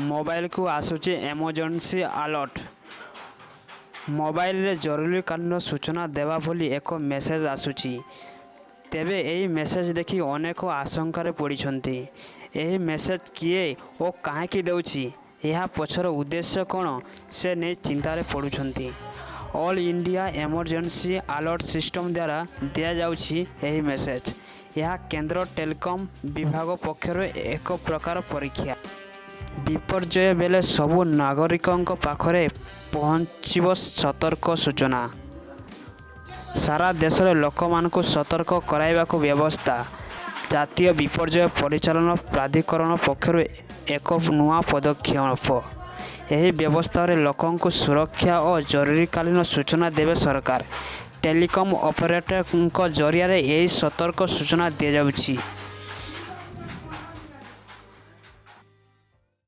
ମୋବାଇଲକୁ ଆସୁଛି emergency alert. ମୋବାଇଲରେ ଜରୁରୀକାଳୀନ ସୂଚନା ଦେବା ଭଳି ଏକ ମେସେଜ ଆସୁଛି। ତେବେ ଏହି ମେସେଜ ଦେଖି ଅନେକ ଆଶଙ୍କାରେ ପଡ଼ିଛନ୍ତି। ଏହି ମେସେଜ କିଏ ଓ କାହିଁକି ଦେଉଛି, ଏହା ପଛର ଉଦ୍ଦେଶ୍ୟ କ'ଣ ସେ ନେଇ ଚିନ୍ତାରେ ପଡ଼ୁଛନ୍ତି। All India Emergency Alert System ଦ୍ୱାରା ଦିଆଯାଉଛି ଏହି ମେସେଜ। ଏହା କେନ୍ଦ୍ର ଟେଲିକମ୍ ବିଭାଗ ପକ୍ଷରୁ ଏକ ପ୍ରକାର ପରୀକ୍ଷା। ବିପର୍ଯ୍ୟୟ ବେଳେ ସବୁ ନାଗରିକଙ୍କ ପାଖରେ ପହଞ୍ଚିବ ସତର୍କ ସୂଚନା। ସାରା ଦେଶରେ ଲୋକମାନଙ୍କୁ ସତର୍କ କରାଇବାକୁ ବ୍ୟବସ୍ଥା। ଜାତୀୟ ବିପର୍ଯ୍ୟୟ ପରିଚାଳନା ପ୍ରାଧିକରଣ ପକ୍ଷରୁ ଏକ ନୂଆ ପଦକ୍ଷେପ। ଏହି ବ୍ୟବସ୍ଥାରେ ଲୋକଙ୍କୁ ସୁରକ୍ଷା ଓ ଜରୁରୀକାଳୀନ ସୂଚନା ଦେବେ ସରକାର। ଟେଲିକମ୍ ଅପରେଟରଙ୍କ ଜରିଆରେ ଏହି ସତର୍କ ସୂଚନା ଦିଆଯାଉଛି।